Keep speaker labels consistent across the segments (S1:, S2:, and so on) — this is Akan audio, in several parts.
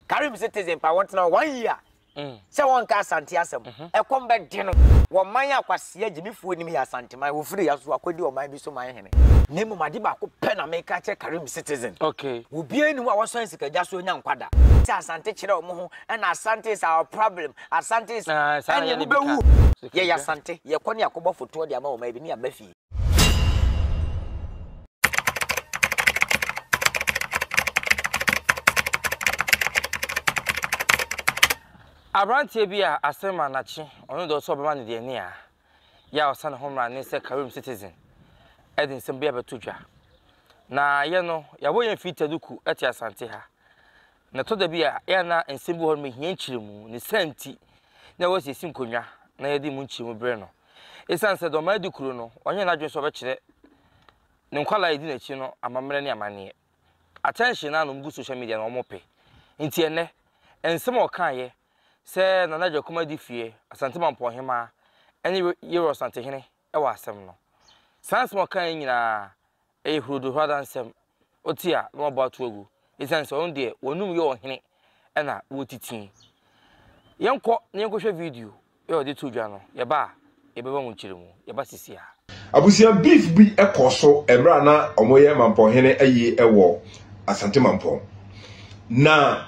S1: Karim citizen pa wɔn tena hɔ one year sɛ wɔn nka Asante asɛm ɛkɔm bɛ de no. Wɔ man a kwasea gyimifoɔ nim yɛ Asanteman wɔfiri ya so akɔdi ɔman bi so man hene. Na mmom ade baako pɛ na meka akyerɛ Karim citizen.
S2: Okay.
S1: Obiara nni hɔ a wɔsɔn sikagya so anya nkwa da. Sɛ Asante kyerɛ wɔn ho ɛna Asante is our problem Asante is
S2: Ah, saa na
S1: ɛne
S2: yɛ ne bi ka.
S1: mobɛwu. Yɛyɛ Asante yɛkɔ ne akɔbɔ fotoɔ de ama ɔman bi ne yɛaba fie.
S2: Aberanteɛ bi a asɛm anakye ɔno deɛ ɔsɛ ɔbɛma no deɛ ne a yɛ a ɔsa ne ho mmara ne sɛ Karim Citizen ɛde nsɛm bi abɛto dwa. Na yɛ no yɛabɔ yɛn fii Taduku ɛte Asante ha. Na ɛtɔ da bi a yɛ na nsɛm bi wɔ hɔ no mehia nkyerɛmu ne saa nti na ɛwɔ sɛ yɛsi nkonnwa na yɛde mu nkyerɛmu brɛ no. Esiane sɛ Dɔmmaa di kuro no, ɔnyɛɛ n'adwene sɛ ɔbɛkyerɛ ne nkwadaa a ɛdi n'akyi no amammerɛ ne amanneɛ. Attention no a na wɔgu social media no wɔpɛ. Nti ɛnnɛ, nsɛm a ɔkaeɛ sɛ Nana Agyakum adi fie, Asante Mampɔnhemaa ne Yerɔ Asantehene wɔ asɛm no. Saa nsɛm a ɔkaeɛ nyinaa, Ɛyɛ hurodohurada nsɛm. Ɔte a, na wabɔ ato agu. Esiane sɛ ɔno deɛ, w'anum yɛ ɔhene na wotiti. Yɛnkɔ na yɛnkɔhwɛ video a ɔde too dwa no. Yɛba a, yɛbɛma mo nkyerɛmu. Yɛba sisi ara.
S3: Abusua beef bi kɔɔ so mmerɛ a na wɔyɛ Mampɔnhene ayie wɔ Asante Mampɔn. Na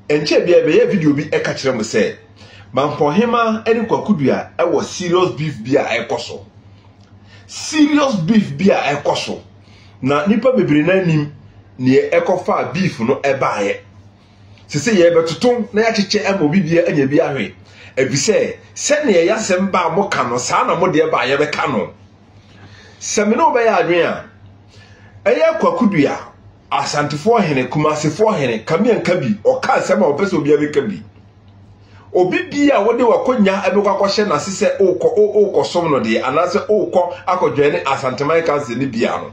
S3: ɛnkyɛɛ biara yɛbɛyɛɛ video bi ka kyerɛ mo sɛ Mampɔnhema ne Kwaku Dua wɔ serious beef bi a ɛrekɔ so. Serious beef bi a ɛkɔ so na nipa bebree no anim neɛ ɛkɔfaa beef no ɛbaeɛ. Sese yɛbɛtoto na yɛakyekyɛ ama obi bia anya bi ahwe. Efisɛ sɛdeɛ yɛasɛm ba a moka no saa na mo deɛ ba a yɛbɛka no. Sɛ me ne wo bɛyɛ adwene a, ɛyɛ Kwaku Dua, Asantefoɔ hene, Kumasefoɔ hene, Kamianka bi, ɔka asɛm a ɔpɛ sɛ obiara bɛka bi. Obi bi a wode w'akonya bɛkɔ akɔhyɛ n'ase sɛ wokɔ wokɔsom no deɛ anaasɛ wokɔ akɔdwɛn ne Asanteman Council no bia no,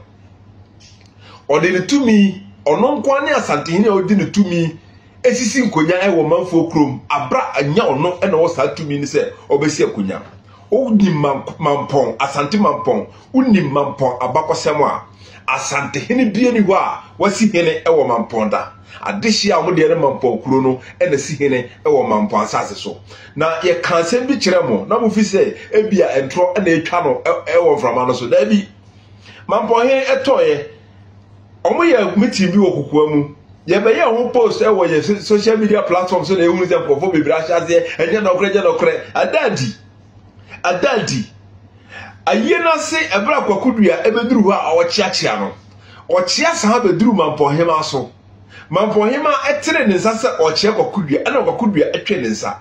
S3: ɔde ne tumi, ɔno nko ara ne Asantehene a ɔdi ne tumi esisi nkonya wɔ manfoɔ kurom abra anya ɔno na ɔwɔ saa tumi no sɛ ɔbɛsi akonya. Wonim Mampɔn, Asante Mampɔn, wonim Mampɔn abakɔsɛm a, Asantehene bia ni hɔ a wasi hene wɔ Mampɔn da. Adehye a wɔde rema Mampɔn kuro no na si hene wɔ Mampɔn asase so. Na yɛka asɛm bi kyerɛ mo na mofi sɛ ebia ntorɔ na etwa no wɔ mframa no so. Daabi. Mampɔn hene tɔeɛ. Wɔyɛ meeting bi wɔ kokoa mu. Yɛbɛyɛ ho post wɔ yɛn social media platform so na ehunu sɛ nkurɔfoɔ bebree ahyɛ aseɛ ɛnyɛ nɔkorɛ ɛnyɛ nɔkorɛ. Ada adi. Ada adi. Ayie no ase ɛberɛ a Kwaku Dua ɛbɛduru hɔ a ɔrekyeakyea no, ɔkyea saa bɛduru Mampɔnhemaa so. Mampɔnhemaa tenee ne nsa sɛ ɔrekyea Kwaku Dua ɛna Kwaku Dua twee ne nsa.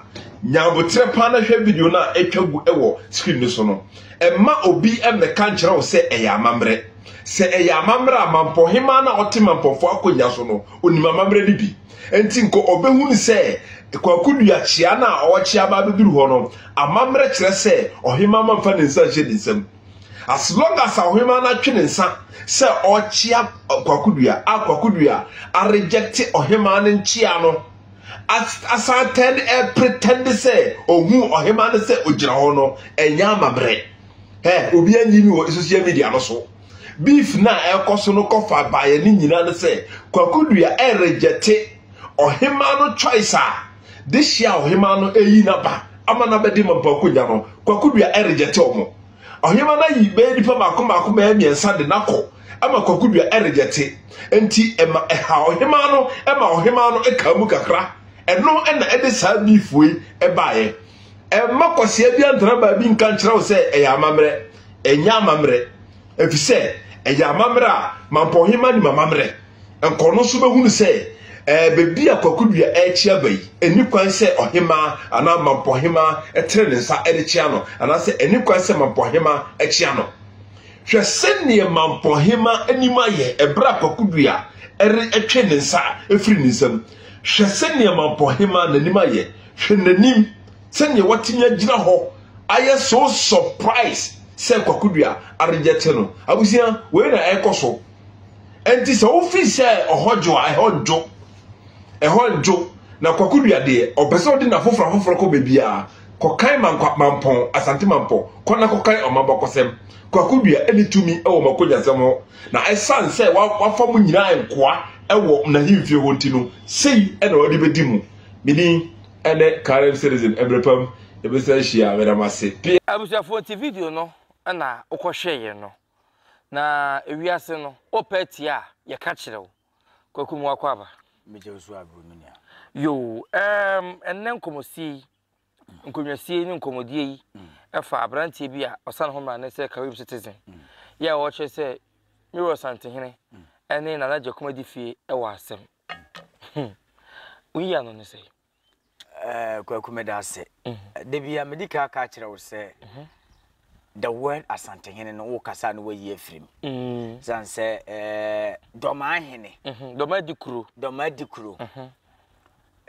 S3: Nya aboterɛ paa na hwɛ video no a ɛtwa gu wɔ screen no so no. Mma obi mmɛka nkyerɛ wo sɛ ɛyɛ amammerɛ. Sɛ ɛyɛ amammerɛ a, Mampɔnhemaa no a ɔte Mampɔnfoɔ akonnwa so no, ɔnim amammerɛ no bi. Enti nka ɔbɛhunu sɛ Kwaku Dua kyea no a ɔrekyea aba abɛduru hɔ no, amammerɛ kyerɛ sɛ ɔhemaa ma mfa ne nsa nhyɛ ne nsam. As long as a ɔhemaa no atwe ne nsa sɛ ɔrekyea Kwaku Dua a Kwaku Dua arejɛkte ɔhemaa no nkyea no, asan tɛn ɛpretɛnde sɛ ɔhu ɔhemaa no sɛ ɔgyina hɔ no, ɛnyɛ amammerɛ. Hɛ, obi anyi mi wɔ social media no so. Beef no a ɛrekɔ so no kɔfa baeɛ no nyinaa ne sɛ Kwaku Dua ɛrejɛte ɔhemaa no choice a de hyia a ɔhemaa no ɛyi n'aba ama no abɛdi Mampong akonya no. Kwaku Dua ɛrejɛte ɔmo. Ɔhemaa no ayi bɛyɛ nipa baako baako bɛyɛ mmiɛnsa de n'akɔ ama Kwaku Dua ɛrejɛte. Nti ɛma ɛha ɔhemaa no ɛma ɔhemaa no ɛkaa mu kakra. Ɛno ɛna ɛde saa beef wei ɛbaeɛ. Ɛmma kwasea bi antena baabi nka nkyerɛ wo sɛ ɛyɛ amammerɛ. Ɛnyɛ amammerɛ. Efisɛ ɛyɛ amammerɛ a, Mampɔnhemma nim amammerɛ. Nkɔno nso bɛhunu sɛ ɛɛ baabi a Kwaku Dua rekyea ba yi, ɛnni kwan sɛ ɔhemmaa anaa Mampɔnhemmaa tene ne nsa de kyea no, anaasɛ ɛnni kwan sɛ Mampɔnhemmaa kyea no. Hwɛ sɛdeɛ Mampɔnhemmaa anim ayɛ ɛberɛ a Kwaku Dua retwe ne nsa firi ne nsam. Hwɛ sɛdeɛ Mampɔnhemmaa n'anim ayɛ. Hwɛ n'anim sɛdeɛ watumi agyina hɔ ayɛ so surprise sɛ Kwaku Dua arejɛte no. Abusua, wei na ɛrekɔ so. Ɛnti sɛ wofi sɛ ɔhɔ dwo a, ɛhɔ ndwo. Ɛhɔ ndwo. Na Kwaku Dua deɛ, ɔpɛ sɛ ɔde n'afoforɔ afoforɔ kɔ baabiara. Kɔkan Mankwa, Mampɔn, Asante Mampɔn, kɔ na kɔkan ɔmabakɔsɛm. Kwaku Dua ɛne tumi wɔ m'akonyasɛm ho. Na ɛsan sɛ wafa mo nyinaa nkoa wɔ n'ahemfie hɔ nti no, sei na ɔde bɛdi mo. Me din ne Karim Citizen, mmerɛ pa mu yɛbɛsan ahyia, meda mo ase. Pia.
S2: Abusuafoɔ nti video no na wokɔ hwɛeɛ no na ewiase no wopɛ atie a yɛka kyerɛ wo. Kwaku me wakɔ aba.
S1: Megye wo so abro me nua.
S2: Yoo ɛɛm ɛnnɛ nkɔmɔsie yi nkonnwasie yi ne nkɔmmɔdie yi ɛfa aberanteɛ bi a ɔsan ho mmara ne sɛ Carib Citizen yɛ a ɔkyerɛ sɛ Miro Asantehene ɛne Nana Agyakum Adifie ɛwɔ asɛm. Woyi ano ne sɛ?
S1: Eh, Kwaku meda ase. Da bia medi ka ka kyerɛ wo sɛ the word Asantehene no wo kasa no wayi afiri mu. San sɛ eh, Dɔmaahene.
S2: Dɔma di kuro.
S1: Dɔma di kuro.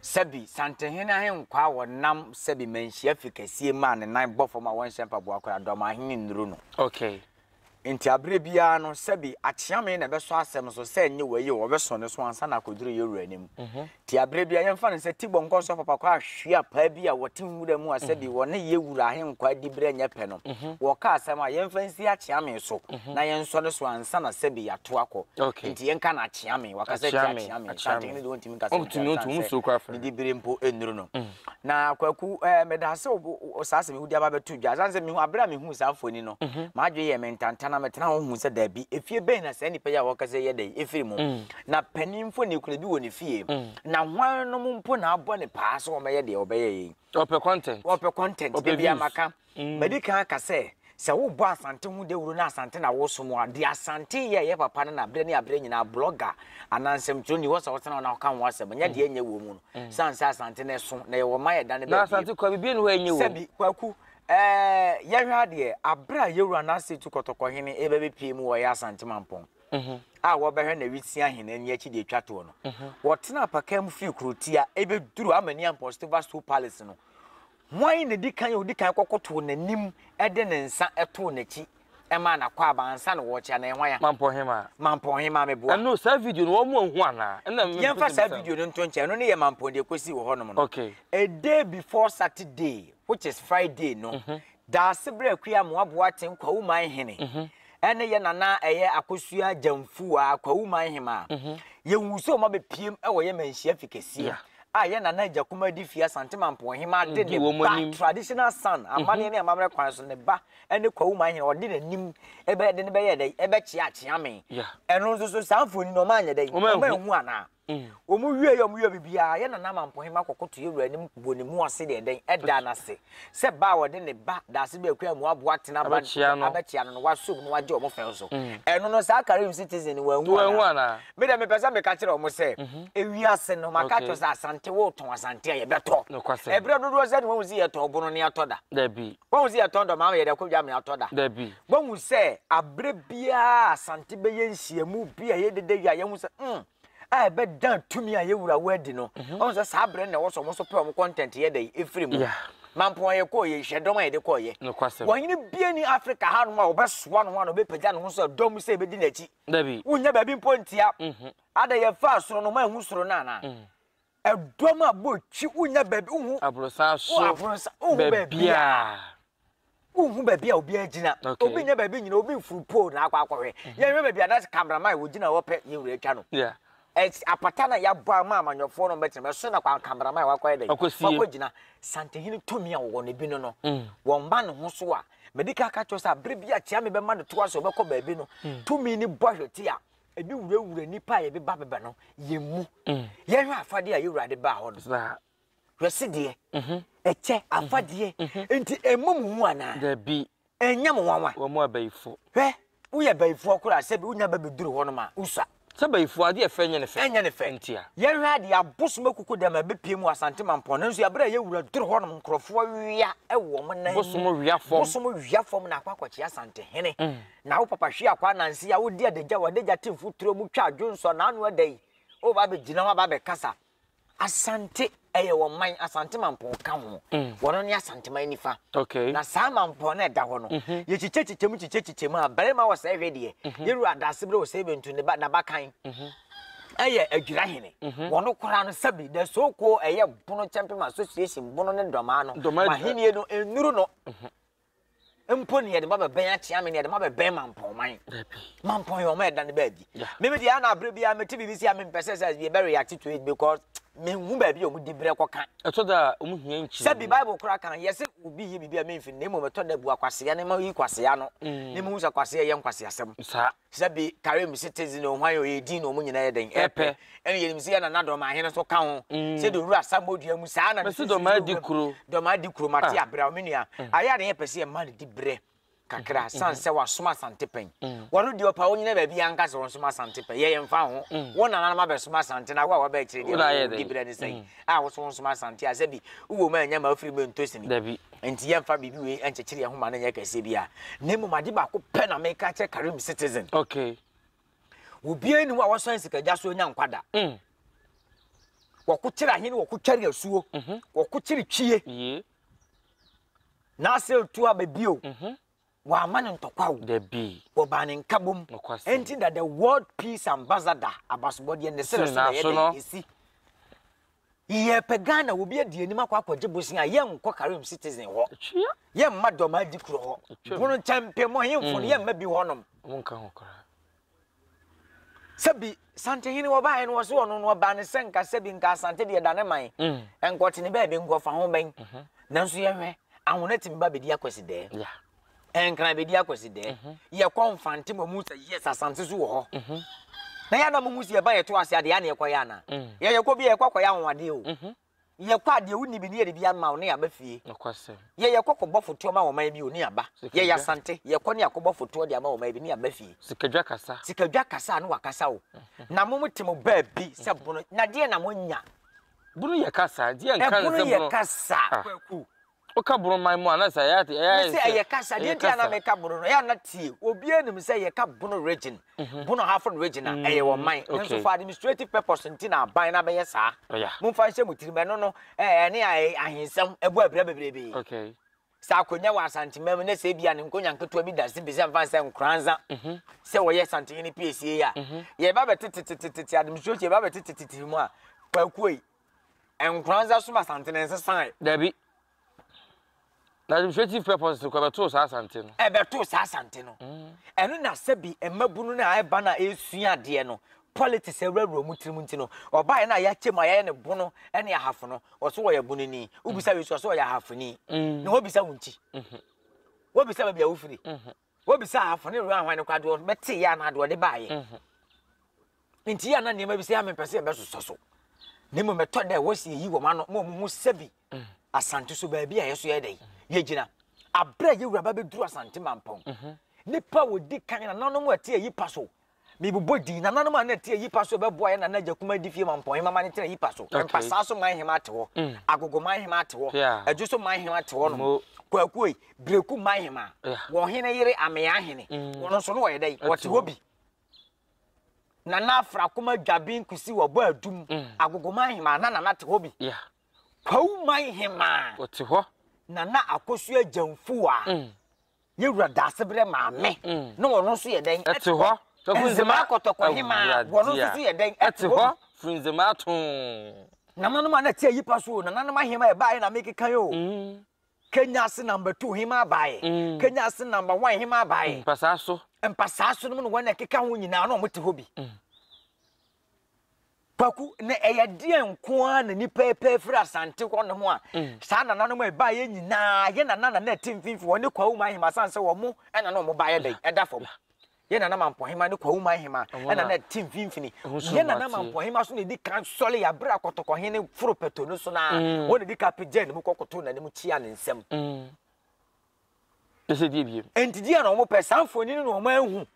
S1: Sɛbi Santehene ahenkwaa a wɔnam sɛbi manhyia fi kɛseɛ mu a ne nan bɔ fam a wɔnhyɛ mpaboa koraa Dɔmaahene nnuru no.
S2: Okay.
S1: Enti aberɛ biara no, sɛbe akyeame na ɛbɛsɔ asɛm so, sɛ ɛnyɛ wei o, wɔbɛsɔ ne so ansa na akɔduru yɛn wura anim. Nti aberɛ biara, yɛmfa no sɛ Tibor nkɔnsɔ papa kɔ ahwe apaa bi a wɔte nwura mu a sɛbe wɔne yɛn wura ahenkwaa diberɛ nyɛ pɛ no, wɔka asɛm a, yɛmfa nsi akyeame so na yɛnsɔ ne so ansa na sɛbe yɛato akɔ. Nti yɛnka no akyeame, wakasa atia akyeame, Santehene deɛ ɔntumi nkasa ntia ɛsiane sɛ ne diberɛ mpo nnuru no. Na Kwaku, eh, meda ase wo saa asɛm yi wode aba bɛto dwa. Ɛsiane sɛ mehu abere a mehuu saa mfoni no, mhm. m'adwene yɛ me ntanta na metena hɔ hu sɛ daabi, efie bɛn na saa nipa yi a wɔkasa yɛ dɛ efiri mu. Mm. Na panin mfoni kura bi wɔ ne fie. Mm. Na hwan nom mpo na abɔ ne paa sɛ wɔmɛyɛ deɛ wɔbɛyɛ yi.
S2: Ɔpɛ content.
S1: Ɔpɛ content. Ɔpɛ views. Maka. Mm. Madi kan aka sɛ sɛ wobɔ Asante ho dawuro na Asante na wosom a, deɛ Asante yɛ ɛyɛ papa no na berɛ ne aberɛ nyinaa blogger anaa nsɛmtwerɛni hɔ sɛ wotena hɔ na woka ho asɛm nyɛ deɛ ɛnyɛ wɔ mu no mm. sane sɛ Asante no ɛso na yɛwɔ ma yɛda no
S2: baabi. Na Asante kwa biribi ne hɔ ɛnyɛ wɔ mu.
S1: Sɛbi Kwaku ɛɛ yɛhwɛ adeɛ aberɛ a yɛwura n'ase tu kɔtɔkɔhene ɛbɛ bɛpie mu wɔ yɛ Asante Mampɔn mhm. a wɔbɛhwɛ na wisia hene ani akyi deɛ atwa toɔ no mhm. wɔtena apakaa mu firi kurotia ɛbɛduru Amani Ampɔn Silver Stool Palace no Hwan na di kan a odi kan kɔkotow n'anim de ne nsa too n'akyi maa n'akwaaba ansa na wɔrekyea no? Ɛyɛ hwan a?
S2: Mampɔnhemaa.
S1: Mampɔnhemaa, meboa.
S2: Ɛno, saa video no, wɔn anhu anaa? Ɛna
S1: me Yɛmfa saa video no nto nkyɛn. Ɛno ne yɛ Mampɔn deɛ ɛkɔsii wɔ hɔnom no.
S2: Okay.
S1: A day before Saturday, which is Friday no, mm -hmm. Daasebrɛ Akua Amoah Boateng Kwawu Man Hene mm -hmm. ɛne yɛ nana ɛyɛ Akosua Gyamfuaa Kwawu Man Hemaa. Mm -hmm. Yɛhu sɛ wɔn abɛpiem wɔ yɛ manhyia fi kɛseɛ. Yeah. a yɛ Nana Agya Kumaa di fie Asante Mampong-Hemaa de ne ba traditional son mhm. amanneɛ ne amammerɛ kwan so ne ba ne Kwawu Manhene ɔde n'anim ɛbɛ de ne bɛyɛ dɛ ɛbɛkyea akyeame ɛno nso so saa mfoni no ɔma anyɛ dɛ ɔma ehu anaa mm. wɔn wie yɛ wɔn wie biribiara yɛ Nana Mampong-Hemaa kɔkɔto yɛ wura anim bɔ ne mu ase deɛ dɛn ɛda n'ase sɛ ba a wɔde ne ba daase bi akua mu aboa tena ba abɛkyea no no wasom no wagye wɔn fɛn so mm. ɛno no saa Karim citizen wɔn ehu anaa Me deɛ mepɛ sɛ meka kyerɛ wɔn sɛ mhm. ewiase no maka kyerɛ sɛ asante wotɔn asante a yɛbɛtɔ. Ɛberɛ dodoɔ sɛ ne wɔn si yɛtɔn bono ne atɔ da. Wɔn si yɛtɔn dɔm ama yɛde akɔdwa ama atɔ da. Wɔn sɛ aberɛ biara asante bɛyɛ nhyiamu bi a yɛdeda wi a yɛhu sɛ mm a ɛbɛdan tumi a yɛwura wɔ adi no. Mhm. Wɔn sɛ saa aberɛ na ɛwɔ sɛ wɔn nso pɛ wɔn content yɛ dɛ efiri mu. Mampɔn yɛ kɔɔ yɛ hwɛ dɔm a yɛde kɔɔ yɛ. Wɔn nyini bie ni Africa hanom a wɔbɛsoa ne ho a na wɔbɛpagya ne ho sɛ dɔm sɛ ebɛdi n'akyi.
S2: Dabi.
S1: Wonnya baabi mpo ntia. Mhm. Ada yɛfaa soro no manhu soro no anaa? Mm. Ɛdɔm a bɔ twi wonnya baabi wohu.
S2: Aborosan so.
S1: Aborosan wohu baabi a. Wohu baabi a obiara gyina. Obi nya baabi nyina obi mfuru pole na akɔ akɔhwɛ. Mhm. Yɛnhwɛ baabi a na cameraman wɔgyina hɔ pɛ yɛn wura atwa no.
S2: Yeah.
S1: Apata na yɛabɔ ama amanyɔfoɔ no bɛtena ɛso na kwa cameraman wakɔyɛ dɛ. Wakɔ gyina. Santehene tumi a wɔwɔ no bi no no. Mm. Wɔn ba ne ho so a Madi kan aka kyerɛ wo sɛ bere bi a Kyeame bɛma no to ase ɔbɛkɔ baabi no, mm. tumi no bɔ ahwete a ebi wurawura nnipa a yɛbeba beba no yɛn mu. Mm. Yɛhwɛ afadeɛ a yɛwura de baa hɔ no. Hwɛ sedeɛ, mhm. ɛkyɛ, mhm. afadeɛ. Mhm. Nti ɛmmɔ mo hu anaa?
S2: Dabi.
S1: Ɛnyɛ mo nwanwa.
S2: Wɔn mu abayifo.
S1: Hwɛ, woyɛ bayifoɔ koraa sɛbi wonya ba bɛduru hɔ nom a, wosua.
S2: Sɛ bayifoɔ adeɛ fɛ nyɛ ne fɛ.
S1: Ɛnyɛ ne fɛ.
S2: Ntia.
S1: Yɛnhwɛ adeɛ abosom akuku dɛm a ɛbɛpue mu wɔ Asante Mampɔn nanso yɛ berɛ a yɛwura duru hɔ nom nkorɔfoɔ wea wɔ wɔn nan mu.
S2: Bosom wea fam.
S1: Bosom wea fam na akɔ akɔkyea Asante hene. Na wo papa hwe akɔ ananse a wodi adagya wɔ adagya te mfuturo mu twa adwonsɔ n'ano ada yi woba abɛgyina hɔ aba abɛkasa. Asante ɛyɛ wɔn man, Asante Mampɔn ka ho. Mm. Wɔn ne Asanteman nifa.
S2: Okay.
S1: Na saa Mampɔn no ɛda hɔ no, mm-hmm. yɛkyekyɛ kyekyɛ mu kyekyɛ kyekyɛ mu a, barima wɔ sɛ ɛhwɛ deɛ, mm-hmm. yɛwura adaase berɛ wɔ sɛ ɛbɛntu ne ba n'abakan. Mm-hmm. Ɛyɛ adwira hene. Wɔn koraa no sɛbi the so called ɛyɛ Bono Kyɛmpem Association Bono ne Dɔmaa no. Mahenie no nnuru no. Mpo ne yɛde mo abɛbɛn Akyeame ne yɛde mo abɛbɛn Mampɔnman. Mampɔn yɛ ɔma ɛda ne baabi. Meme deɛ ana abere biara mete biribi si a mempɛ sɛ sɛ yɛbɛ react to it because menhu baabi a wɔn di berɛ kɔka.
S2: Ɛtɔ da a wɔn hia nkyerɛmu.
S1: Sɛbi Bible koraa kan yɛse obi yɛ biribi a memfi na mmom ɛtɔ da bu akwasea ne ma yi kwasea no mm. ne mehu sɛ kwasea yɛ nkwaseasɛm.
S2: Saa.
S1: Sɛbi Karim citizen ohwan ɔyɛ din na wɔn nyinaa yɛ dɛn ɛpɛ. Ɛne yɛnim sɛ yɛ nana dɔm ahene nso ka ho. Mm. Sɛ de owura Asamoah mu saa na ne
S2: sisi dɔm adi kuro.
S1: Dɔm adi kuro mate ah. abira me nua. Mm. Ayɛ a na yɛpɛ sɛ yɛma no di berɛ kakra mm-hmm. san sɛ wasom Asante pɛn. Mm. Wɔno deɛ ɔpa wonyina baabi anka sɛ wɔnsom Asante pɛn. Yɛ yɛmfa ho. Mm. Wo nananom abɛsom Asante na wo a waba akyire deɛ wodi berɛ ne sɛn. A wo so wonsom Asante a sɛbi wowɔ mu a ɛnyɛ ma wofiri mu ntɔ sini.
S2: Dabi.
S1: Nti yɛmfa biribi wei nkyekyere yɛn ho ma no nyɛ kɛseɛ bi a. Na mmom ade baako pɛ na meka kyerɛ Karim citizen.
S2: Okay.
S1: Obiara nni hɔ a wɔsɔn sikagya so anya nkwa da.
S2: Mm.
S1: Wɔko kyere ahene, wɔko tware asuo,
S2: mhm.
S1: wɔko kyere twie. N'asɛ tu aba bio.
S2: Mhm.
S1: Wɔama no ntɔkwa o.
S2: Dabi.
S1: Wɔbaa ne nkabom. Enti na the world peace ambassador abasobɔdeɛ ne sere so na ɛyɛ dɛ esi. Yɛpɛ Ghana obi adi anim akɔ akɔgye bosea a yɛnkɔ Karim citizen hɔ. Yɛmma dɔm adi kuro hɔ. Bono kyɛmpe mo hemfo no yɛmma bi hɔnom. Sɛbi Santehene wɔbaeɛ no wɔso ɔno no ɔbaa ne sɛ nka sɛbi nka Asante deɛ da ne man. Nkɔte ne baabi nkɔfa ho bɛn. Nanso yɛhwɛ ahona tumi ba bɛdi akwasi dɛɛ. Nkran bɛdi akwasi dɛɛ. Yɛkɔ Mfante ma mu sɛ yes Asante so wɔ hɔ. Na yɛ na mo mu si yɛba yɛto ase adeɛ ana yɛkɔyɛ ana. Yɛ yɛkɔ bi yɛkɔ akɔyɛ anwanwadeɛ o. Yɛkɔ adeɛ wonni bi ne yɛde bi ama wo ne yɛaba fie. Yɛ yɛkɔ kɔbɔ fotoɔ ma ɔman bi o ne yɛaba. Yɛyɛ Asante yɛkɔ ne yɛakɔbɔ fotoɔ de ama ɔman bi ne yɛaba fie.
S2: Sikadwa kasa.
S1: Sikadwa kasa a ne wakasa o. Na mo te mo baabi sɛ bono na deɛ na moanya.
S2: Bono yɛ kasa nti yɛnka ne sɛ bono.
S1: Ɛbono yɛ kasa Kwaku.
S2: Woka bono man mu a na sɛ ɛyɛ ɛyɛ
S1: ayɛ sɛ ɛyɛ kasa deɛ nti a na meka bono no ɛyɛ na tie obiara nim sɛ yɛka bono region mhm. bono hafo region a ɛyɛ wɔn man nanso for administrative purpose nti na aban na bɛyɛ saa momfa nhyɛ mo tirim ɛno no ɛne ahensɛm ɛbɔ abira bebrebe sɛ akonnwa wɔ Asanteman mu na sɛ ebia ne nkonnwa nketewa bi da se bi sɛ mfa sɛ Nkoranza mhm. sɛ wɔyɛ Asantehene piesie a mhm. yɛba bɛtetetetete administration yɛba bɛtetetete mu a kwakuo yi Nkoranza som Asante no nsesae.
S2: Dabi. Na administrative purposes kɔ ɛbɛtoo saa Asante no.
S1: Ɛbɛtoo saa Asante no. Mm. Ɛno na sɛbi mmabunu no a ɛba no a ɛresua adeɛ no politics awurawura wɔn tirim nti no ɔbaeɛ no a yɛakyɛ mu a yɛayɛ no bono ne ahafo no ɔso wɔyɛ bononi wobisa wei so ɔso ɔyɛ ahafoni
S2: mm.
S1: na wɔbisa wo nkyi
S2: mm-hmm.
S1: wɔbisa baabi a wofiri
S2: mm-hmm.
S1: wɔbisa ahafo ne wura ahwan no koraa deɛ ɔbɛte yɛ anaa deɛ ɔde baeɛ
S2: mm-hmm.
S1: Nti yɛ a na nneɛma bi sɛ yɛ a mempɛ sɛ yɛbɛsosɔ so. Na mmom ɛtɔ da a ɛwɔ sɛ yɛyi wɔn ano ma wɔn hu sɛbi Asante so baabi a yɛso yɛ dɛn yɛgyina. Aberɛ a yɛwura ba bɛduru Asante Mampɔn,
S2: mhm.
S1: nipa a wɔdi kan nananom a ɛte ayi pa so mebobɔ din nananom a na ɛte ayi pa so bɛboa yɛ nana Agyakuma adi fie Mampɔn hema ma ne tena ayi pa so. Mpasaa so man hema te hɔ,
S2: mm.
S1: Agogo man hema te hɔ, Adwo so man hema te hɔ nom, Kwakuoi, Breku man hema, wɔn hene yere Amea hene,
S2: mm.
S1: wɔn nso no wɔyɛ dɛn wɔte hɔ bi. Nana Afrakoma Dwabin Kusi wɔbɔ adum
S2: mm.
S1: Agogoman hemaa na Nana te hɔ bi.
S2: Yeah.
S1: Kwawuman hemaa.
S2: Ɔte hɔ.
S1: Nana Akosua Gyamfuwa.
S2: Mm.
S1: Yɛwura Daasebrɛ maame.
S2: Mm.
S1: Na ɔno nso yɛ dɛn?
S2: Ɛte hɔ.
S1: Nzemaa Kɔtɔkɔ hemaa. Wɔno nso so yɛ dɛn?
S2: Ɛte hɔ. Firi Nzemaa too.
S1: Nananom a na ɛte ayipa so o, nananom ahema ɛbaeɛ na mekeka yi o.
S2: Mm.
S1: Kenya ase number 2 hemaa baeɛ.
S2: Mm.
S1: Kenya ase number 1 hemaa baeɛ.
S2: Mpasaa so.
S1: Mpasaa so no mu na wɔn na ɛkeka ho nyinaa na wɔn te hɔ bi.
S2: Mm.
S1: Kwaku na ɛyɛ deɛ nko ara na nipa pɛ firi Asante hɔ nom a
S2: mm.
S1: saa nananom a ɛbaeɛ nyinaa yɛ nana na na ɛte mfimfini wɔn ne Kwawu man hemaa san sɛ wɔn ɛna na wɔn baeɛ dɛn ɛda fam. Yɛ nana Mampɔhema ne Kwawu man hema ɛna na ɛte mfimfini. Yɛ nana Mampɔhema so na ɛdi kan sɔre yɛ abere akɔtɔkɔhene foro pɛtɔ no so na
S2: mm.
S1: wɔn na ɛdi kan pagya ne mu kɔkoto n'anim kyia ne nsam.
S2: Mm. Ɛsɛ die biem.
S1: Enti deɛ na wɔn pɛ saa mfoni no na wɔn ahu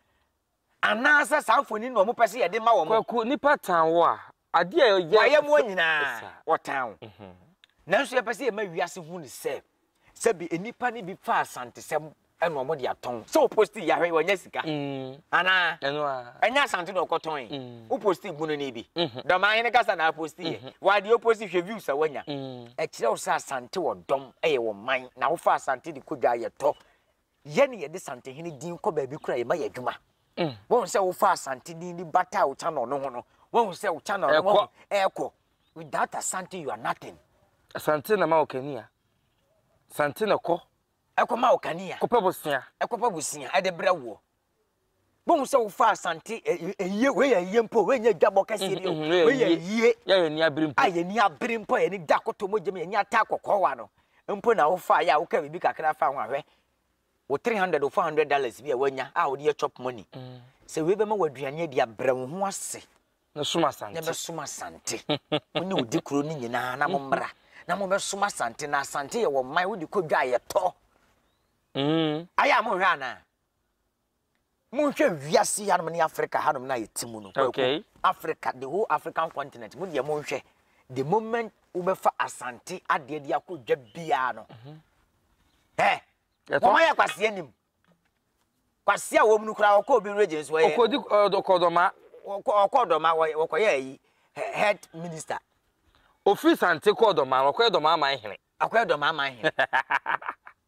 S1: anaasɛ saa mfoni no na wɔn pɛ sɛ yɛde ma wɔn.
S2: Kwaku nipa tan wo a adeɛ a ɛyɛ.
S1: Wayɛ mu nyinaa wɔtan wo.
S2: Mhm.
S1: Nanso yɛpɛ sɛ yɛma wiase hu ne sɛ sɛbi nnipa no bi fa asantesɛm ɛna wɔn de atɔn sɛ wɔposti yahwɛ wɔnyɛ sika
S2: mm.
S1: anaa ɛnyɛ asante na ɔkɔtɔn
S2: mm.
S1: woposti bunu ne bi
S2: mm-hmm.
S1: dɔm ahene kasa na aposti yɛ
S2: mm-hmm.
S1: wɔadeɛ oposti hwɛ views a wɔanya
S2: mm.
S1: ɛkyerɛ wo sɛ asante wɔ dɔm ɛyɛ wɔ man na wofa asante de kɔ dwa yɛtɔ yɛ ne yɛde santehene din kɔ baabi kora yɛma yɛ adwuma wɔn sɛ wofa asante din de bata wo channel no ho no wɔn sɛ wo channel no wɔn ɛkɔ without asante you are nothing.
S2: Asante na ma wɔ kania. Sante na kɔ.
S1: Ɛkɔma wo kanea.
S2: Kɔpɛ bosea.
S1: Ɛkɔpɛ bosea ɛde brɛ woɔ. Bohu sɛ wofa Asante ɛyie wei yɛ ayie mpo wei nyɛ dwabɔ kɛseɛ bi o wei yɛ ayie.
S2: Yɛ yɛ ni abere mpo.
S1: A yɛ ni abere mpo a yɛ ni da koto mogya mu yɛ ni ata kɔkɔɔ wa no mpo na wofa yɛ a woka biribi kakra fa ho ahwɛ wo 300 wo 400 dollars bi a wanya a wode yɛ chop money sɛ wei bɛma wo aduane adi abrɛ wo ho ase.
S2: Na som Asante.
S1: Na bɛsom Asante. Wo ne wo di kuro no nyinaa na mo mmra. Na mo bɛsom Asante. Na Asante yɛ wɔ man wode kɔ dwa a yɛtɔ.
S2: Mm.
S1: Ayɛ a monhwɛ anaa? Monhwɛ wiase hanom ne Africa hanom na yɛte mu no.
S2: Okay.
S1: Africa, the whole African continent. Mo deɛ monhwɛ. The moment wobɛfa Asante adeɛ de akɔ dwa biara no. Mm-hmm. Eh, wɔn ayɛ kwaseɛ nim. Kwasi a wɔm no koraa ɔkɔ obi region so ɔyɛ.
S2: Ɔkɔdi ɔkɔ dɔma.
S1: Ɔkɔ ɔkɔ dɔma wɔkɔyɛ ayi head minister.
S2: Ofiri Sante kɔɔ dɔma ɔkɔyɛ dɔma aman hene.
S1: Akɔyɛ dɔma aman hene.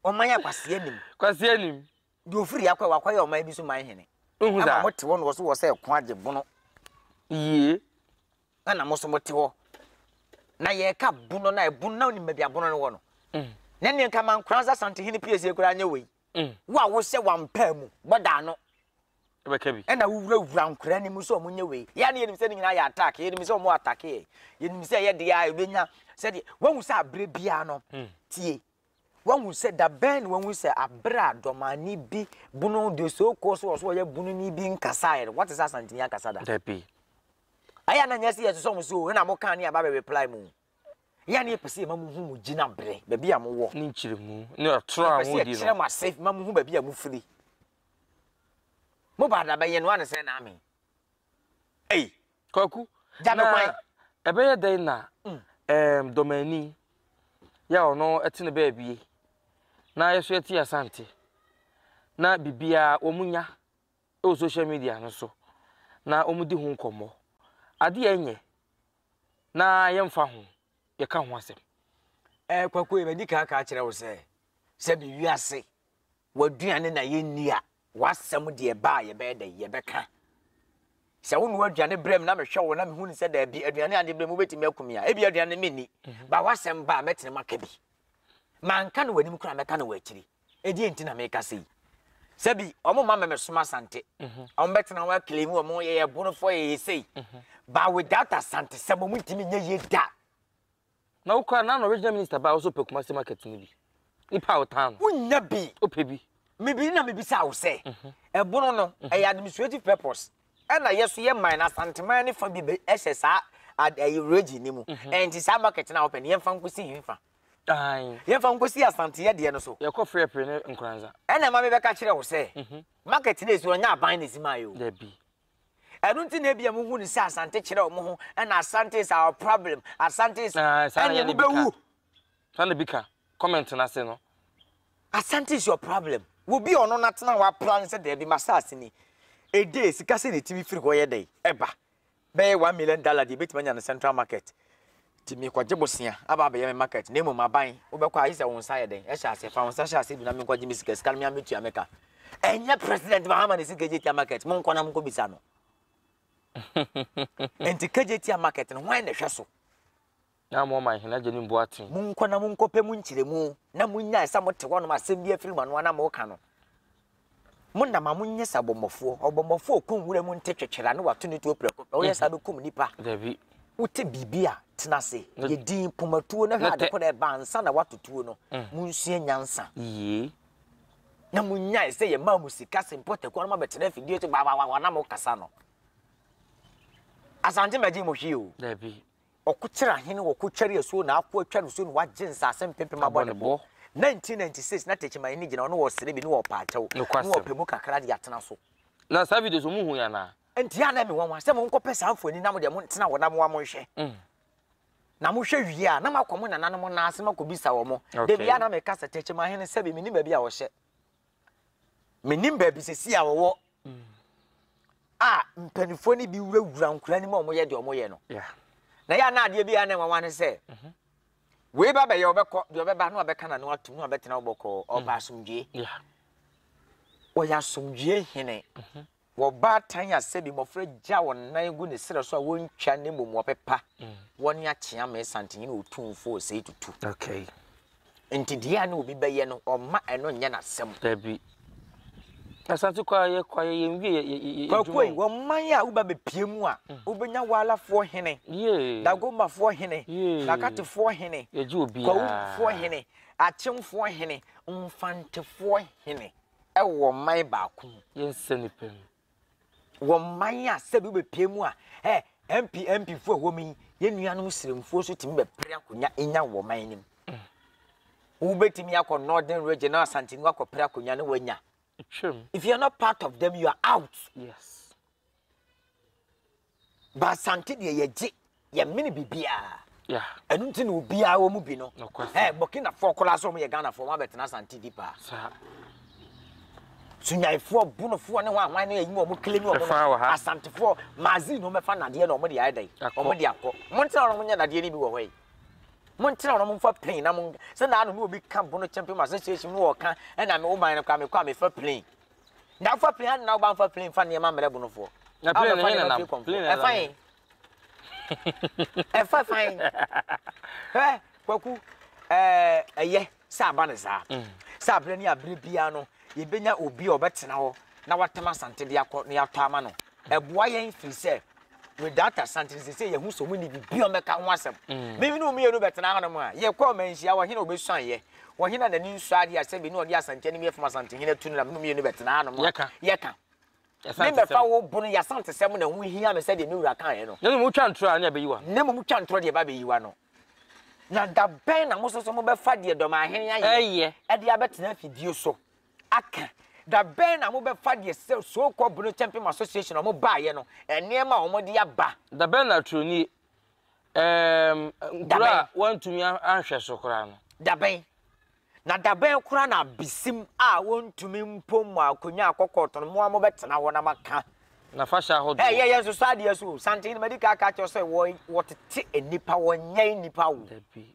S1: Ɔman yɛ Kwasi anim.
S2: Kwasi anim.
S1: Deɛ ofiri akɔ wakɔyɛ ɔman bi so man hene.
S2: Nhu saa.
S1: Ama mo te hɔ na wɔso wɔ sɛ ɛko agye bono.
S2: Yie.
S1: Ɛna mo so mo te hɔ. Na yɛka bono na ɛbono na onim baabi abono no wɔ no. Na nea nka mankoranza Santehene piesie koraa nyɛ wei. Wo a wohyɛ w'ampaa mu bɔ da ano.
S2: Wobɛka bi.
S1: Ɛna wowurawura nkwadaa no mu sɛ wɔnyɛ wei. Yɛn a na yɛnim sɛ ne nyinaa yɛ attack. Yɛnim sɛ wɔn attack yɛn. Yɛnim sɛ ɛyɛ deɛ a yɛbɛnya sɛdeɛ wahu sɛ aberɛ biara no hmm. tie. Wahu sɛ da bɛn na wahu sɛ aberɛ a dɔmani bi bunu deɛ so kɔ so wɔ so ɔyɛ bununi bi nkasaeɛ no wɔte sɛ asanteni ankasa da.
S2: Dabi.
S1: Ɛyɛ na nyɛ sɛ yɛsosɔ mo so o ɛna mo kan ne aba bɛ reply mu. Yɛ a na yɛpɛ sɛ yɛma muhu mo gyinaberɛ, baabi a mowɔ.
S2: Ne nkyerɛmu, ne ɔtorɔ a
S1: Yɛpɛ sɛ
S2: modi no.
S1: yɛkyerɛ mo ase ma muhu baabi a mofiri. Mo ba da bɛn, yɛnoa no sɛn na amen. Ei!
S2: Kwaku,
S1: Gya me
S2: na
S1: kwan.
S2: ɛbɛyɛ dɛn na ɛɛm Dɔmani yɛ a ɔno te ne baabie na yɛ so yɛte Asante na biribiara wɔn nya wɔ social media no so na wɔn di ho nkɔmmɔ. Adeɛ a ɛnyɛ na yɛmfa ho, yɛka ho asɛm.
S1: Ɛɛ Kwaku yi, madi kan aka akyerɛ wo sɛ, sɛbi wiase, w'aduane na yɛnni a, w'asɛm deɛ ɛba a yɛbɛyɛ dɛn? Yɛbɛka. Sɛ wonoa aduane brɛ me na mehwɛ wo na mehu no sɛ daabi, aduane a ade brɛ me wobɛtumi aku me a, ebi aduane no menni. Mhm. Ba w'asɛm ba a, mɛtena mu aka bi. Manka no w'anim koraa mɛka no w'akyiri. Ɛdeɛn nti na meka sei? Sɛbi ɔmo mma mɛmɛsom Asante. Ɔmo bɛtena hɔ akilemu ɔmo yɛyɛ bonofoɔ yɛyɛ sei. But without Asante sɛm ɔmo ntumi nyɛ yie da.
S2: Na wo koraa na na regional minister baa wo sɛ wopɛ Kumasi market no bi. Nipa a wotan no.
S1: Wonnya bi.
S2: Wopɛ bi.
S1: Mebi na mebisa wo sɛ, ɛbono no ɛyɛ administrative purpose ɛna yɛ so yɛ man no Asanteman ne fa bi bɛ ɛhyɛ saa ad ɛyi region no mu. Ɛnti saa market no a wopɛ no yɛmfa nkosi henfa?
S2: Aane.
S1: Yɛmfa nkosi Asanteɛ deɛ no so.
S2: Yɛkɔ Frɛpre ne Nkoranza.
S1: Ɛna ɛma mebɛka kyerɛ wo sɛ, market no esi hɔ, ɛnyɛ aban na esi maeɛ o.
S2: Dabi.
S1: Ɛno nti na ebia mohu no sɛ Asante kyerɛ wɔn ho, ɛna Asante is our problem, Asante is,
S2: Aane, saa na
S1: ɛneɛ
S2: yɛ na bi ka.
S1: mobɛwu.
S2: Saa na bi ka, comment no ase no.
S1: Asante is your problem. Obi a ɔno n'atena hɔ aplan sɛ daabi m'asaase ni, a day sika sɛ na ɛtumi firi hɔ yɛ dɛn ɛba. Bɛyɛ $1 million deɛ ɛbɛtumi anya no central market nti mekɔgye bosea aba abɛyɛ me market na mmom aban wobɛkɔ a gye sɛ wo nsa yɛ dɛn ɛhyɛ aseɛ fa wo nsa hyɛ aseɛ bi na menkɔgye me sika sika no me ara mɛtua me ka ɛnyɛ president Mahama na ɛsi KJTIA market monkɔ na monkɔbisa no nti KJTIA market no hwan na ɛhwɛ so
S2: Na mo ɔman hene agye ne mbu aten.
S1: Monkɔ na monkɔpɛ mu nkyerɛmu, na monnyae sɛ mote hɔnom asɛm bi afiri mo ano a na moreka no. Monam a monyɛ sɛ abɔmmɔfoɔ. Ɔbɔmmɔfoɔ a ɔkɔ nwura mu nte twetwere a na wato ne tuo prɛko pɛ. Woyɛ saa bɛkum nnipa.
S2: Dabi.
S1: Wote biribi a, tena ase, yɛ dinn, poma tuo na hwɛ ade ko na ɛba ansa na woato tuo no. Monsua nyansa.
S2: Yie.
S1: Na monnyae sɛ yɛmaa mo sika sɛ mpɔtakuo na moabɛtena afidie so gbagbagba na mokasa no. Asante mmɛgyee mo hwee o.
S2: Dabi.
S1: Ɔko kyerɛ ahene, ɔko twɛre asuo na ako atwa no suo na wagye nsase mpempem abɔ ne bo. 1996 na Techiman gyina hɔ na ɔresrɛ bi na ɔrepa akyɛw na ɔpɛ mu kakra de atena so.
S2: Na saa videos wɔn hu yɛ anaa?
S1: Nti a na ɛme nwanwa sɛ mo nkɔpɛ saa mfoni na mo deɛ mo ntena hɔ na mo a monhwɛ. Na mohwɛ wie a na moakɔ mo nananom nan ase moakɔbisa wɔn. Da biara na meka sɛ Techiman hene sɛbe mennim baabi a ɔhyɛ. Menim baabi sɛsi a wɔwɔ a mpanimfoɔ no bi wurawura nkura no mu a wɔyɛ deɛ wɔyɛ no. Na yɛ a na adeɛ bi a na nwanwa ne sɛ mhm. wei ba bɛyɛ ɔbɛkɔ deɛ ɔbɛba na ɔbɛka n'ano atum na ɔbɛtena wo bɔkɔɔ ɔba mm. asomdwie. Wɔyɛ asomdwie hene. Mhm. Wɔbaatan a sɛbi mmɔfra gya wɔn nan gu ne serɛ so a wɔntwa ne mmom wɔpepa. Mm. Wɔne akyea me santehene otumfoɔ osei tutu.
S2: Okay.
S1: Nti deɛ a na obi bɛyɛ no, ɔmma ɛno nyɛ n'asɛm.
S2: Dabi. Asante kɔ ayɛ kɔ ayɛ yɛn wie yɛ yɛ yɛ
S1: Kwaku yi, wɔ man a woba bɛpie mu a, wobɛnya Waalafoɔ hene, Dagombafoɔ hene, Nakatefoɔ hene, Kwawufoɔ hene, Akyemfoɔ hene, Mfantefoɔ hene wɔ man baako mu.
S2: Yɛnsɛ nipa mu.
S1: Wɔ man a sɛbi wobɛpie mu a, ɛ MP MP foɔ a ɛwɔ mu yi, yɛn nuanom Sremfoɔ nso tumi bɛpere akonnwa nya wɔ man no mu. Wobɛtumi akɔ Northern region na Asanteni akɔpere akonnwa na wanya. If you are not part of them, you are out.
S2: Yes.
S1: But Asante deɛ yɛgye, yɛmene biribiara. Yeah. Ɛno nti na obiara wɔ mu bi no. Ɛ Burkinafoɔ koraa sɛ wɔn yɛ Ghanafoɔ wɔn abɛtena Asante di paa. Sunyanfoɔ, Bonofoɔ ne wɔn ahwan no yɛ yi wɔn kele ne wɔn no. Asantefoɔ, Mazi na wɔn bɛfa nadeɛ na wɔn de ayɛ dɛ. Wɔn de akɔ. Wɔn tena wɔn nyɛ nadeɛ no bi wɔ hɔ yi. Montena hɔ na momfa plane na mo sɛ na ano ne obi ka bono champion association mu wɔka ɛna me wo man no koraa mekɔ a mefa plane na wofa plane ade na woba mfa plane fa nneɛma mmerɛ bonofoɔ
S2: na plane no yɛ nam plane
S1: ɛfa yɛn ɛfa fan hɛ kwaku ɛɛ ɛyɛ sɛ aba ne saa mm. sɛ aberɛ ne aberɛ biara no yɛbɛnya obi a ɔbɛtena hɔ na watam asante de akɔ na yɛatɔ ama no ɛboa yɛn firi sɛ without asante no sɛ yɛhu sɛ ɔmu ne biribi a ɔmɛka ho asɛm mm. meme ne ɔmmienu bɛtena hanom a yɛkɔ ɔma nhyia wɔhene a ɔbɛsuan yɛ wɔhene a n'ani nsɔ adeɛ a sɛbi ne ɔde asante anim yɛ fam asante hene atu no na mene mmienu bɛtena hanom a yɛka me bɛfa wo bono yɛ asantesɛm na ho hia me sɛdeɛ me wura kaeɛ no
S2: na mmom wotwa ntorɔ a ne abɛyi wa
S1: na mmom wotwa ntorɔ deɛ ɛba bɛyi wa no na da bɛn na mo soso mobɛfa deɛ dɔmahene ayɛ ɛde abɛtena afidie so aka. Da bɛn na mobɛfa deɛ sɛ so called Bono Champion Association a wɔbaeɛ no, nneɛma a wɔde aba?
S2: Da bɛn na Troni ɛɛm nkuro a wɔantumi anhwɛ so koraa no?
S1: Da bɛn? Na da bɛn koraa na abesim a wɔntumi mpo mmɔ akonnwa akɔ kɔɔto no, mo ara mobɛtena hɔ na moaka?
S2: Na fahyɛ ahodoɔ.
S1: Ɛ yɛ yɛn nsosɔ adeɛ so o. Santene madi kan aka akyerɛ wo sɛ wɔ wɔtete nnipa, wɔnyɛn nnipa o.
S2: Dabi.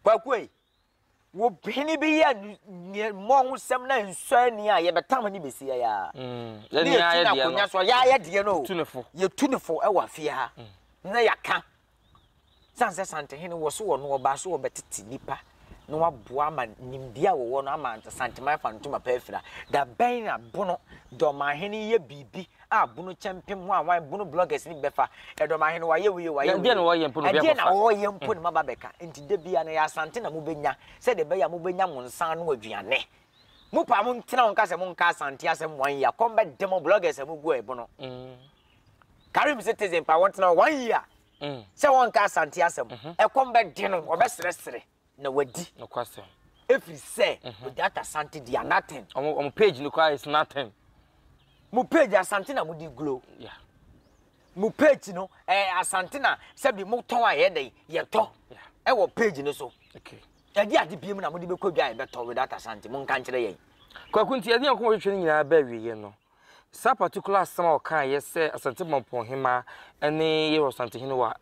S1: Kwaku ei, Wo hene bi yɛ mmɔhosɛm na nsɔ ani a yɛbɛtam ne bɛsi yɛ a.
S2: Mm,
S1: ne yɛtu no akonnwa so yɛayɛ deɛ no yɛtu ne fo wɔ afie ha mm. na yɛaka sane sɛ santehene wɔ so wɔ no ɔbaa so wɔbɛtete nipa na waboa ama nimdeɛ a wɔwɔ no ama santeman fa ntoma pa afira da bɛn na bono dɔmahene yɛ biribi a bono kyɛmpem ho a wan bono bloggers ne bɛfa ɛdɔmahene wayɛ wei wayɛ wei
S2: ɛdeɛ na wɔyɛ mpo na
S1: ɛdeɛ na wɔyɛ mpo na maba bɛka nti da bia no yɛ asante na mobɛnya sɛdeɛ ɛbɛyɛ a mobɛnya mo nsa ano aduane mo paa mo ntena ho nka sɛ monka asante asɛm one year kɔm bɛde mo bloggers a mogu ɛbono mm. Karim citizen pa wɔntena hɔ one year mm. sɛ wɔnka asante asɛm mhm. ɛkɔm bɛde no wɔbɛsrɛsrɛ na wadi.
S2: Nokwasɛm.
S1: Efiri sɛ mhm. without Asante they are nothing.
S2: Ɔmo ɔmo page no koraa is nothing.
S1: Mo page Asante na mo di glow.
S2: Yeah.
S1: Mo page no ɛɛ eh, Asante na sɛbi mo tɔn a yɛ dɛ yɛtɔ ɛwɔ page no so.
S2: Okay.
S1: Ɛde ade biem na mo de bɛkɔ dwa a yɛbɛtɔ without Asante mo nka nkyerɛ yɛn.
S2: Kwaku nti yɛde yɛn nkɔmɔ twetwe no nyinaa bɛ awieɛ no Saa particular asɛm a ɔkaeɛ sɛ Asante Mampɔnhemaa ne Yero Asantehene wɔ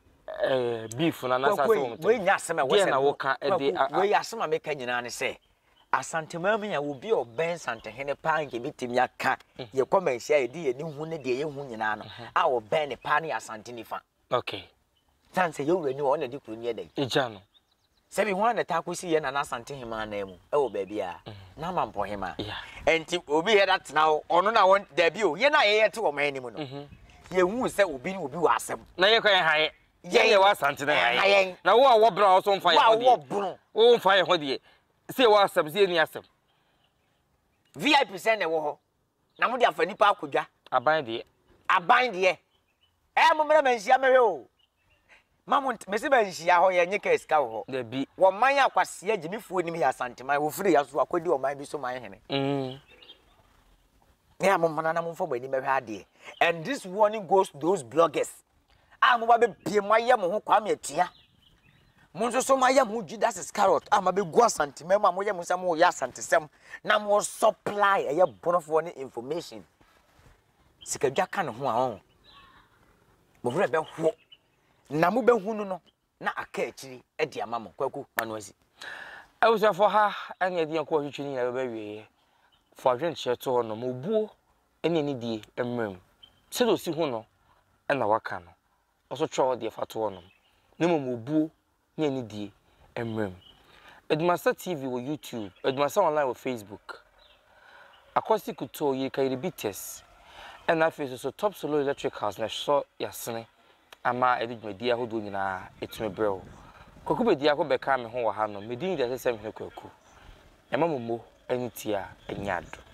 S2: eh, beef no anaasɛ asɛm wɔn
S1: wei nyɛ asɛm a ɛwɔ
S2: deɛ
S1: sɛ
S2: na woka de
S1: Kwaku, wei asɛm a meka nyinaa ne sɛ Asanteman mu yɛ obi a ɔbɛn Santehene paa nka ebɛtumi aka mm. yɛkɔ manhyia yɛde yɛni hu ne deɛ yɛhu nyinaa no mm-hmm. a ɔbɛn ne paa ne yɛ Asante nifa.
S2: Okay.
S1: Sane sɛ yɛwura ni hɔ ɔna de kuro ni ɛdɛn.
S2: Egya no.
S1: Sɛbi hwan na taa kɔsi yɛ nana Asante hemaa nan mu ɛwɔ baabi a mm. na ama mpɔ hemaa. Ɛnti obi yɛ da tena hɔ ɔno na wɔn dabi o yɛn a yɛyɛ te wɔn anim no. Mhm. Yɛhu sɛ obi ne obi wɔ asɛm.
S2: Na yɛ kɔ yɛn ha yɛ. Yɛn yɛ wɔ Asante na yɛn ha yɛn. Na wo a wɔ bono a wɔso mfa yɛn ho deɛ.
S1: Wo a wɔ bono.
S2: Wo mfa yɛn ho deɛ. Sɛ yɛ wɔ asɛm sɛ yɛ ni asɛm.
S1: VIP sɛn na ɛwɔ hɔ. Na mo de afa nipa akɔ dwa.
S2: Aban deɛ.
S1: Aban deɛ. Ɛɛ mo mmerɛ manhyia mɛhwɛ o. Ma mo nt mese manhyia hɔ yɛ nye kaa sika wɔ hɔ.
S2: Dabi.
S1: Wɔ man a kwasia gyimifoɔ nim yɛ Asanteman wɔfiri ya so akɔdi ɔman bi so man hene.
S2: Mm.
S1: Ne a mo mmana na momfa mo ani mɛhwɛ adeɛ. And this warning goes to those bloggers. A mo ba bɛpie mo ayɛ mo ho Kwame Atua. Mo nso so moayɛ mo Judas Iscariot a moabɛgu Asanteman mu a moyɛ mo sɛ moyɛ Asantesɛm na mo supply ɛyɛ bonofoɔ ne information. Sikadwa ka ne ho a ɔn. Mo werɛ bɛho na mobɛhunu no na aka akyiri de ama mo. Kwaku, ma no asi.
S2: Abusuafoɔ ha ɛne ɛde yɛn kɔ ɔtwitwi no nyinaa bɛba awieɛ. Fa adwenkyerɛ to hɔ nom. Obuo ne anidie mmra mu. Sɛdeɛ ɔsi hu no na waka no. Ɔso twerɛ wo deɛ fa to hɔ nom, na mmom obuo ne anidie mmra mu. Adumasa TV wɔ YouTube, Adumasa Online wɔ Facebook. Akwasi Kutoo, Yirikayiri Bitters, ɛna afei nso so Top Solo Electricals na ɛsɔ yasene ama yɛde dwumadie ahodoɔ nyinaa ɛtumi brɛ wo. Kwaku Bediako bɛkaa me ho wɔ ha nom. Me din de Asɛsɛmhene Kwaku. Ɛma mo mo ani tia nyɛ ado.